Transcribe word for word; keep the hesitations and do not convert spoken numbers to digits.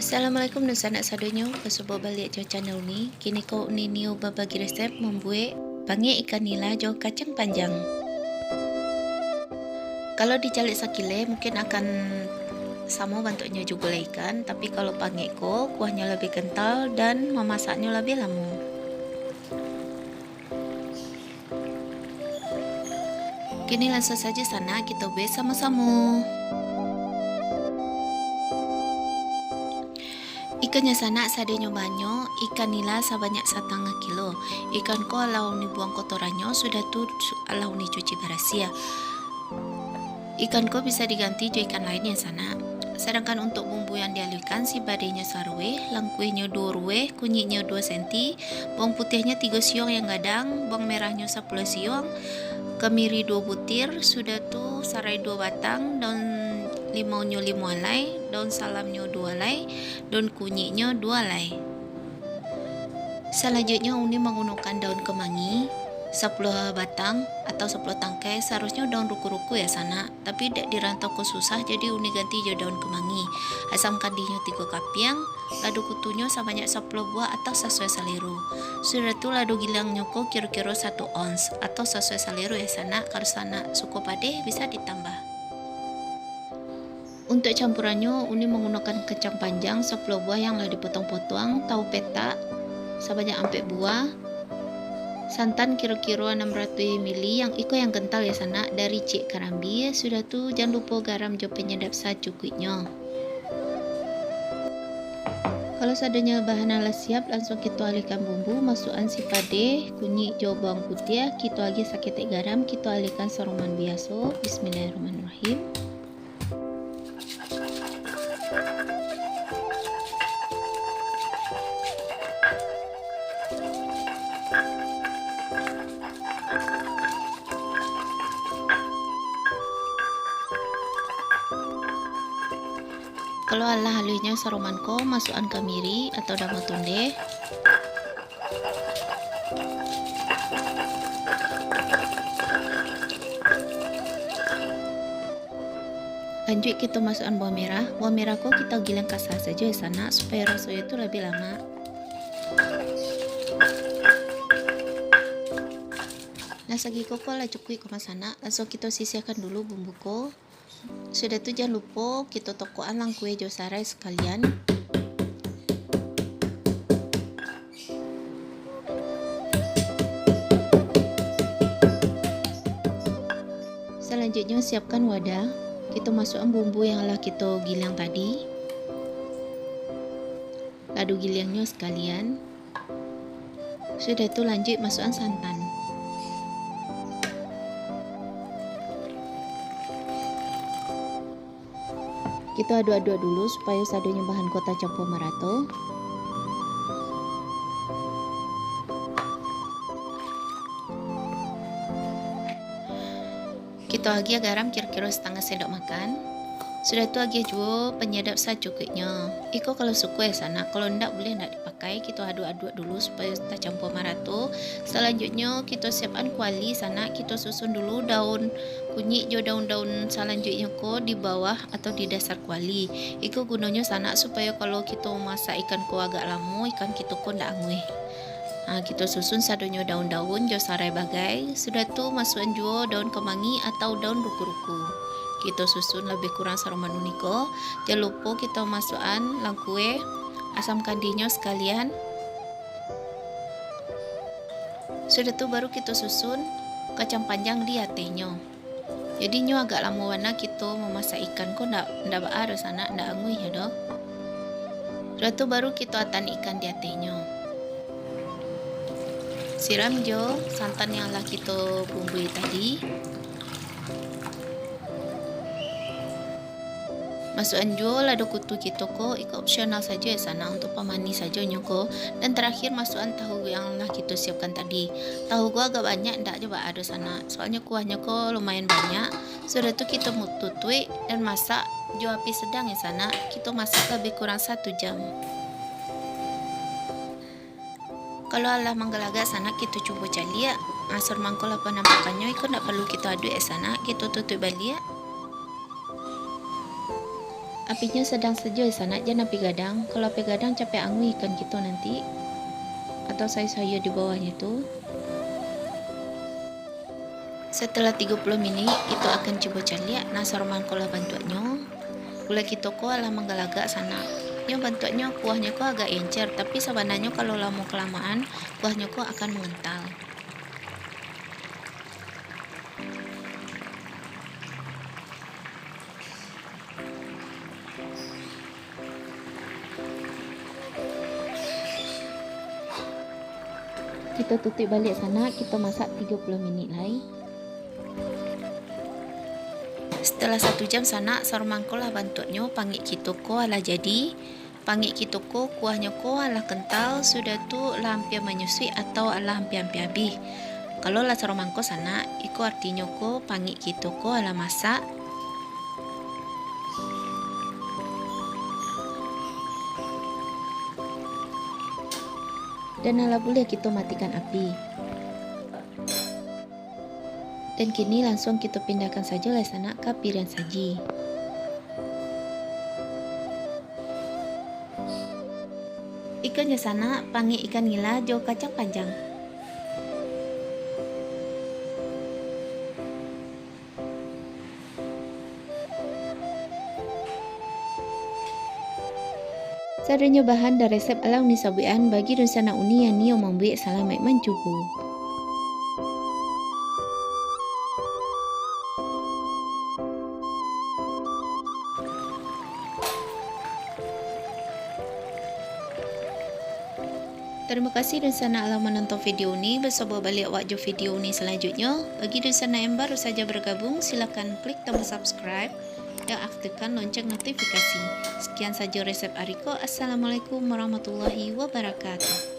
Assalamualaikum dunsanak sadonyo, basuo baliak jo channel Uni. Kini ko Uni niyo babagi resep mambuek pangek ikan nila jo kacang panjang. Kalau dicaliak sakileh, mungkin akan samo bantuaknyo juo lah ikan, tapi kalau pangek ko, kuahnyo labiah kental dan mamasaknyo labiah lamo. Kini langsuang sajo sanak kito buek samo-samo. Ikannyo sanak sadonyo banyak, ikan nila sabanyak satangah kilo. Ikan ko alah Uni buang kotorannyo, sudah tu su-, alah Uni cuci barasiah. Ikan ko bisa diganti jo ikan lain yo sanak. Sadangkan untuak bumbu yang dialuihkan, sipadehnyo saruweh, langkuehnyo duo ruweh, kunyiknyo duo senti, bawang putiahnyo tigo siung yang gadang, bawang merahnyo sapuluah siung, kamiri duo butir, sudah tu sarai duo batang, daun limaunyo limo alai, daun salamnyo duo alai, daun kunyiknyo duo alai. Salanjuiknyo, Uni manggunokan daun kemangi sapuluah batang atau sapuluah tangkai, saharusnyo daun ruku-ruku yo sanak, tapi dek di rantau ko susah, jadi Uni ganti jo daun kemangi. Asam kandihnyo tigo kapiang, lado kutunyo sabanyak sapuluah buah atau sasuai salero. Sudah tu, lado giliangnyo ko kiro-kiro satu ons atau sasuai salero yo sanak, kalau sanak suko padeh bisa ditambah. Untuak campuarannyo, Uni manggunokan kacang panjang sapuluah buah yang lah dipotong-potong, tahu petak sabanyak ampek buah, santan kiro-kiro anam ratuih mili, yang iko yang kental yo sanak, dari Cik Karambia, sudah tu jan lupo garam jo panyadap sacukuiknyo. Kalau sadonyo bahan lah siap, langsuang kito aluihkan bumbu, masuakan sipadeh, kunyik jo bawang putiah, kito agiah saketek garam, kito aluihkan saroman biaso. Bismillahirrahmanirrahim. Kalau alah aluihnyo saroman ko, masuakan kamiri atau daun tondeh. Lanjuik kito masuakan bawang merah. Bawang merah ko kito giliang kasa sajo sanak, supayo rasonyo tu labiah lamak. Nah, sagiko ko lah cukuik ko sanak, langsuang kito sisiahkan dulu bumbu ko. Sudah tu, jan lupo kito tokokan langkue jo sarai sakalian. Salanjuiknyo, siapkan wadah. Kito masuakan bumbu yang lah kito giliang tadi. Lado giliangnyo sakalian. Sudah tu, lanjuik masuakan santan. Kito aduk-aduk dulu supayo sadonyo bahan ko tacampua marato. Kito agiah garam kiro-kiro satangah sendok makan. Sudah tu, agiah juo panyadap sacukuiknyo. Iko kalau suko yo sanak, kalau ndak buliah ndak dipakai. Kito aduk-aduk dulu supayo tacampua marato. Salanjuiknyo, kito siapkan kuali sanak. Kito susun dulu daun kunyik jo daun-daun salanjuiknyo ko di bawah atau di dasar kuali. Iko gunonyo sanak supayo kalau kito mamasak ikan ko agak lamo, ikan kito ko ndak anguih. Ha, kito susun sadonyo daun-daun jo sarai bagai, sudah tu masuakan juo daun kemangi atau daun ruku-ruku. Kito susun labiah kurang saroman uni ko. Jan lupo kito masuakan langkue, asam kandihnyo sakalian. Sudah tu baru kito susun kacang panjang di atehnyo. Jadi nyo agak lamo bana kito mamasak ikan ko, ndak, ndak baa doh sanak, ndak anguih nyo doh. Sudah tu baru kito atan ikan di atehnyo. Siram jo santan yang lah kito bumbui tadi. Masuakan juo lado kutu kito ko, iko opsional sajo yo sanak, untuak pamanih sajo nyo ko. Dan tarakhir masuakan tahu yang lah kito siapkan tadi. Tahu ko agak banyak, ndak jo baa doh sanak, soalnyo kuahnyo ko lumayan banyak. Sudah tu kito mu-, tutuik dan masak jo api sedang yo sanak. Kito masak labiah kurang satu jam. Kalau alah manggalagak sanak, kito cubo caliak. Ah, saruman ko lah panampakannyo, iko ndak paralu kito aduik yo sanak, kito tutuik baliak. Apinyo sadang sajo sanak, jan api gadang. Kalau api gadang, capek anguih ikan kito nanti, atau sayur-sayur di bawahnyo tu. Setelah tigo puluah minik, kito akan cubo caliak, nah, sarumangko lah bantuaknyo. Gulai kito ko alah manggalagak sanak. Nyo bantuaknyo kuahnyo ko agak encer, tapi sabananyo kalau lamo kalamaan, kuahnyo ko akan mangantal. Kito tutuik baliak sanak, kito masak tigo puluah minik lai. Setelah satu jam sanak, sarumangko lah bantuaknyo, pangek kito ko alah jadi. Pangek kito ko kuahnyo ko alah kental, sudah tu lah ampia manyusuik atau alah ampia-ampia abih. Kalau lah sarumangko sanak, iko artinyo ko pangek kito ko alah masak. Dan alah buliah kito matikan api. Dan kini langsuang kito pindahkan sajo lai sanak ka piriang saji. Ikannyo sanak, pangek ikan nila jo kacang panjang. Sadonyo bahan dan resep alah Uni sabuikan, bagi dunsanak Uni yang nio mambuek, salamaik mancubo. Tarimo kasih dunsanak lah manonton video Uni, basubua baliak awak jo video Uni salanjuiknyo. Bagi dunsanak yang baru saja bergabung, silakan klik tombol subscribe dan aktifkan lonceng notifikasi. Sekian sajo resep ari ko. Assalamualaikum warahmatullahi wabarakatuh.